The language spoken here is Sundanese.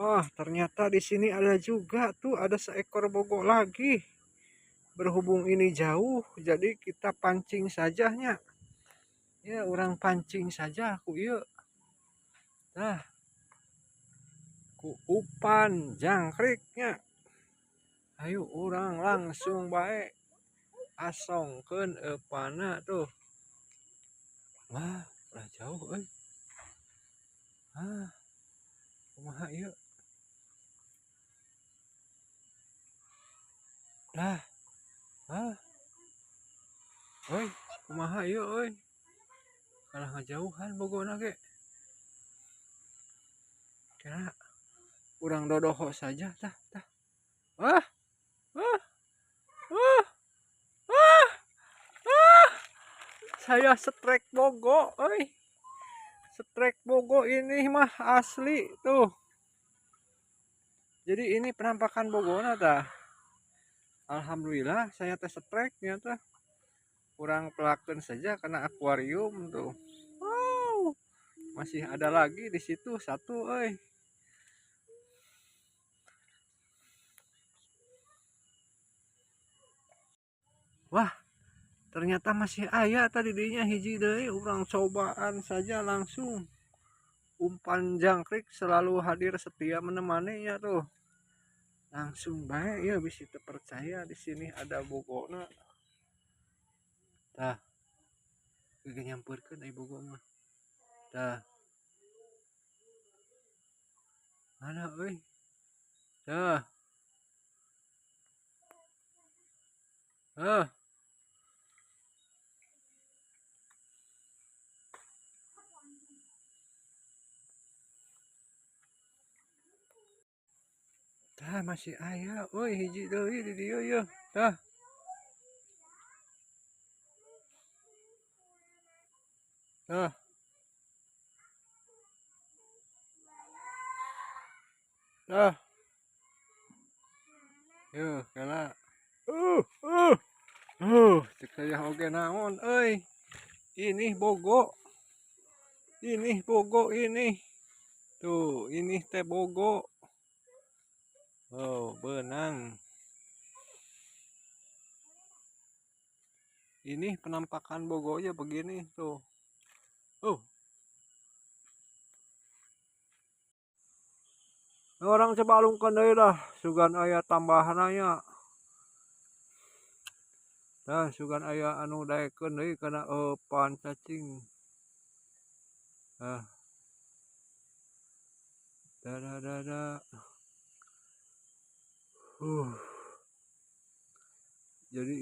Wah, ternyata di sini ada juga tuh, ada seekor bogo lagi. Berhubung ini jauh, jadi kita pancing sajanya. Ya, orang pancing saja ku ieu. Nah, ku umpan jangkriknya. Ayo orang langsung bae asongkeun eupana tuh. Wah, ulah jauh euy. Ah, kumaha ieu? Dah. Ah. Oi, kumaha ieu euy? Kalah ngajauhan bogona ge. Kira urang dodoho saja tah tah. Wah. Wah. Wah. Wah. Wah. Saya strike bogo euy. Strike bogo ini mah asli tuh. Jadi ini penampakan bogona tah. Alhamdulillah saya tes strike-nya tah. Kurang pelaken saja karena akuarium tuh. Wow. Masih ada lagi di situ satu euy. Wah, ternyata masih aya tadi dinya hiji deui, urang cobaan saja langsung. Umpan jangkrik selalu hadir setia menemaninya tuh. Langsung bae ya bisa terpercaya di sini ada bogona. Tah. Geus nyamperkeun ai bogo mah. Tah. Mana euy? Tah. Ah. Tah masih aya euy hiji deui di dieu yeuh. Tah. Tah. Tah. Yeuh, kela. Cek saya oge naon euy. Ini bogo. Ini bogo ini. Tuh, ini teh bogo. Oh, benang. Ini penampakan bogonya begini tuh. Oh. Orang coba alungkeun deui lah, sugan aya tambahan aya. Tah sugan aya anu daekeun deui kana eupan cacing. Tah. Da da da da. Jadi